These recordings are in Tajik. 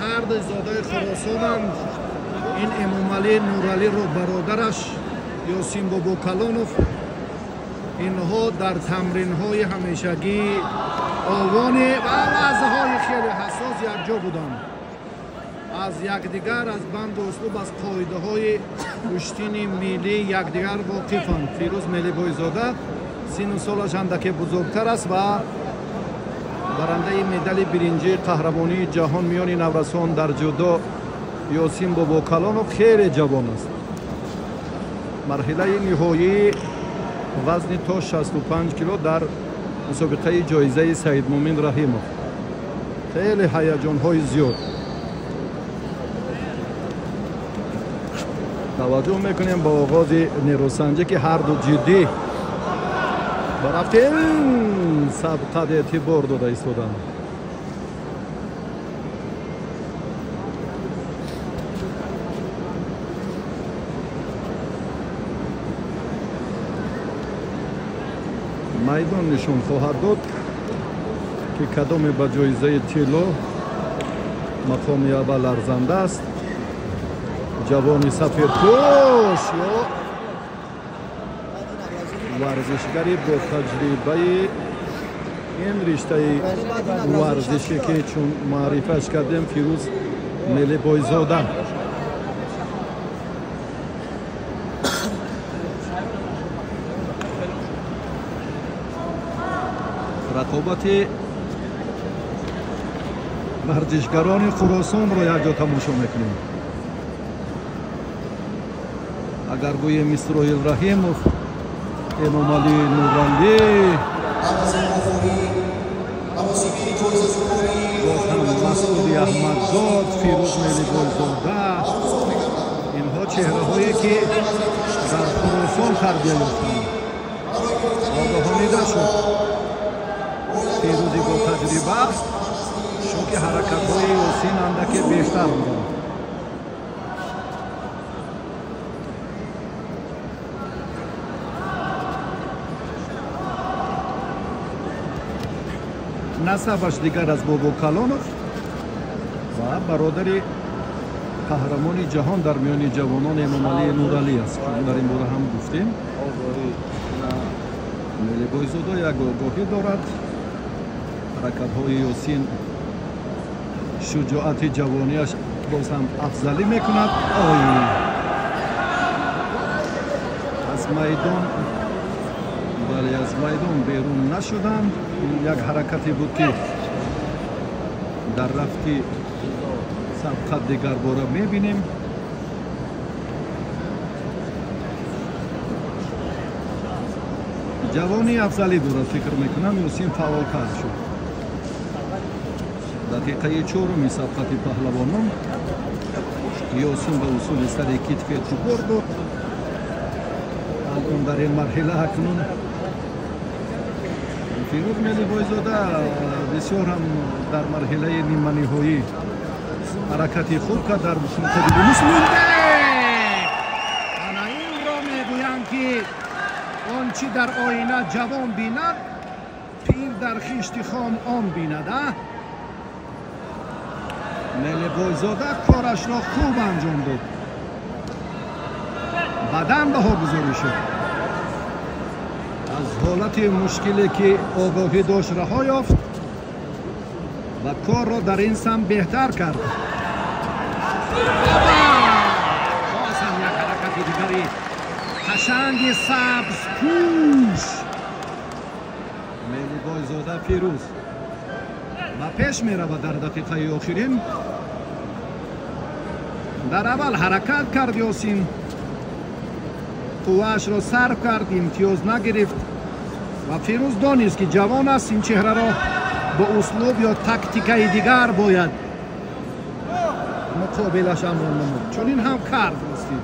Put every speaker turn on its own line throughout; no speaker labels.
Ҳар ду зодаи Хуросонанд. Ин Эмомалӣ Нуралиро бародараш Ёсин Бобокалонов. Инҳо дар тамринҳои ҳамешагӣ овони ва лаҳзаҳои хеле ҳассос якҷо буданд. Аз якдигар, аз банду услуб, аз қоидаҳои гӯштини миллӣ якдигар воқифанд. Фирӯз Мелибойзода сину солаш андаке бузургтар аст ва барандаи медали биринҷии қаҳрамонии ҷаҳон миёни наврасон дар ҷудо Ёсин Бобокалонов хеле ҷавон аст. Марҳилаи ниҳоии вазни то 65 кило дар мусобиқаи ҷоизаи Саидмумин Раҳимов. Хеле ҳаяҷонҳои зиёд. Таваҷҷӯҳ мекунем ба оғози нерӯсанҷӣ, ки ҳарду ҷиддӣ ба рафти сабқат эътибор дода истоданд. Майдон нишон хоҳад дод, ки кадоме ба ҷоизаи тилло мақоми аввал арзанда аст. Ҷавони сафедпӯш ё варзишгари бо таҷрибаи ин риштаи варзише, ки чун маърифаш кардем, Фирӯз Мелибойзода. Рақобати варзишгарони Хуросонро якҷо тамошо мекунем. Агар гӯем Исроил Раҳимов, Эмомалӣ Нуралӣ, боз ҳам Масуди Аҳмадзод, Фирӯз Мелибойзода, инҳо чеҳраҳое ки дар Хуросон тарбия ёфтанд. Огоҳонида шуд Фирӯзи бо таҷриба, чунки ҳаракатҳои Ёсин андаке бештар буданд. Насабаш дигар аз Бобокалонов ва бародари қаҳрамони ҷаҳон дар миёни ҷавонон Эмомалӣ Нуралӣ аст. Дар ин бора ҳам гуфтем. Мелибойзода як огоҳӣ дорад. Ҳаракатҳои Ёсин шуҷоати ҷавониаш боз ҳам афзалӣ мекунад. Ой, аз майдон, бале, аз майдон берун нашуданд. Як ҳаракате буд, ки дар рафти сабқат дигарбора мебинем. Ҷавони афзалӣ дорад, фикр мекунам, Ёсин фаъолтар шуд. Дақиқаи чоруми сабқати паҳлавонон Ёсин ба усули сари китф эътибор дод. Алон дар ин марҳила акнун Фирӯз Мелибойзода бисёр ҳам дар марҳилаи ниманиҳоӣ ҳаракати хуб кард дар муқобили Муслимбек. Ана инро мегӯянд, ки он чӣ дар оина ҷавон бинад, пир дар хишти хом он бинад. Мелибойзода корашро хуб анҷом дод. Баъдан баҳогузорӣ шуд. Аз ҳолати мушкиле ки огоҳӣ дошт раҳо ёфт ва корро дар ин самт беҳтар кард. Боз ҳам як ҳаракати дигари қашанги сабзпӯш. Мелибойзода Фирӯз ба пеш меравад дар дақиқаи охирин. Дар аввал ҳаракат кард Ёсин, қувваашро сарф кард, имтиёз нагирифт ва Фирӯз донист, ки ҷавон аст, ин чеҳраро бо услуб ё тактикаи дигар бояд муқобилаш амал намуд. Чунин ҳам кард. Ростӣ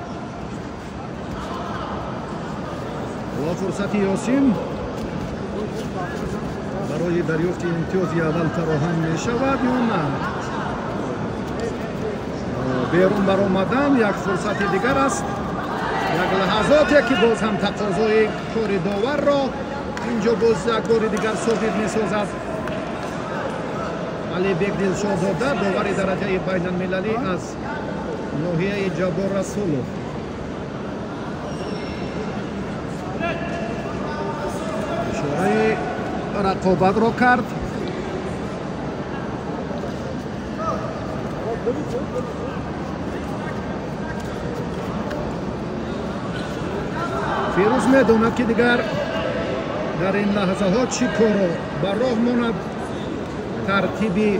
ҳоло фурсати Ёсин барои дарёфти имтиёзи аввал фароҳам мешавад ё на? Берун баромадан як фурсати дигар аст. Як лаҳазоте ки боз ҳам тақозои кори доварро инҷо боз як бори дигар собит месозад. Алибек Дилшодзода, довари дараҷаи байналмилалӣ аз ноҳияи Ҷаббор Расулов. Ишораи рақобатро кард. Фирӯз медонад, ки дигар дар ин лаҳзаҳо чӣ корро ба роҳ монад, тартиби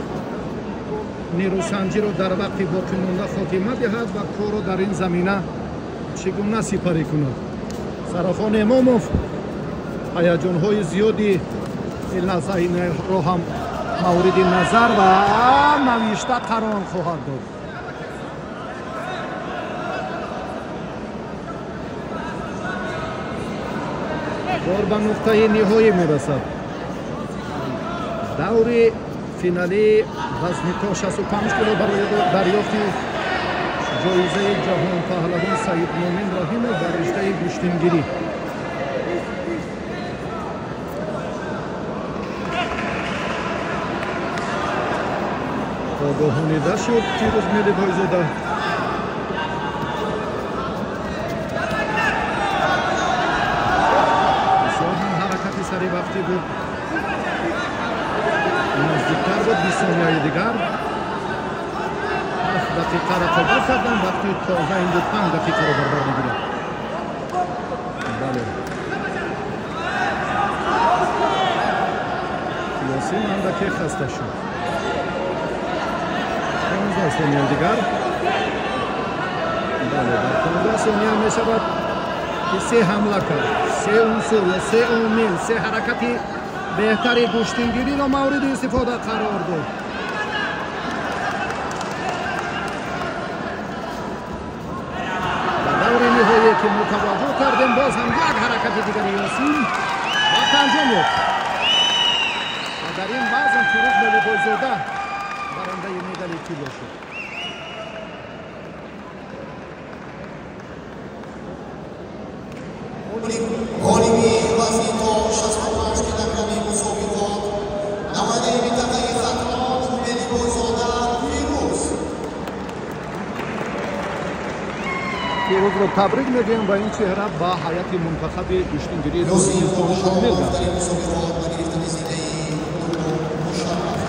нерӯсанҷиро дар вақти боқимонда хотима диҳад ва корро дар ин замина чӣ гуна сипарӣ кунад. Сарохон Эмомов ҳаяҷонҳои зиёди ин лаҳзаро ҳам мавриди назар ва навишта қарор хоҳад дод. Кор ба нуқтаи ниҳоӣ мерасад. Даври финалии вазни то 65 кило барои дарёфти ҷоизаи ҷаҳонпаҳлавон Саидмӯмин Раҳимов дар риштаи гӯштингирӣ. Огоҳонида шуд Фирӯз Мелибойзода. Бисёр ҳам ҳаракати саривақтӣ буд, наздиктар буд. 20 сонияи дигар, 7 дақиқа рақобат кардан, вақти тоза ин буд 5 дақиқаро дар бар мегирад. Бале, Ёсин андаке хаста шуд. 15 сония дигар. Бале, дар 15 сония мешавад ки се ҳамла кард, се унсур ё се омил, се ҳаракати беҳтари гӯштингириро мавриди истифода қарор дод. Дар даври ниҳоие ки мо таваҷҷӯҳ кардем, боз ҳам як ҳаракати дигари Ёсин вақт анҷом ёфт ва дар ин вазн Фирӯз Мелибойзода барандаи медали тилло шуд.
Ғолиби вазни то 65 килограмми мусобиқот намояндаи минтақаи Хатлон Мелибойзода Фирӯз.
Фирӯзро табрик мегӯем ва ин чеҳра ба ҳайати мунтахаби гӯштингирии Тоҷикистон шомил гардид.
Мусобиқот ба гирифтани зинаи дуввум мушарраф.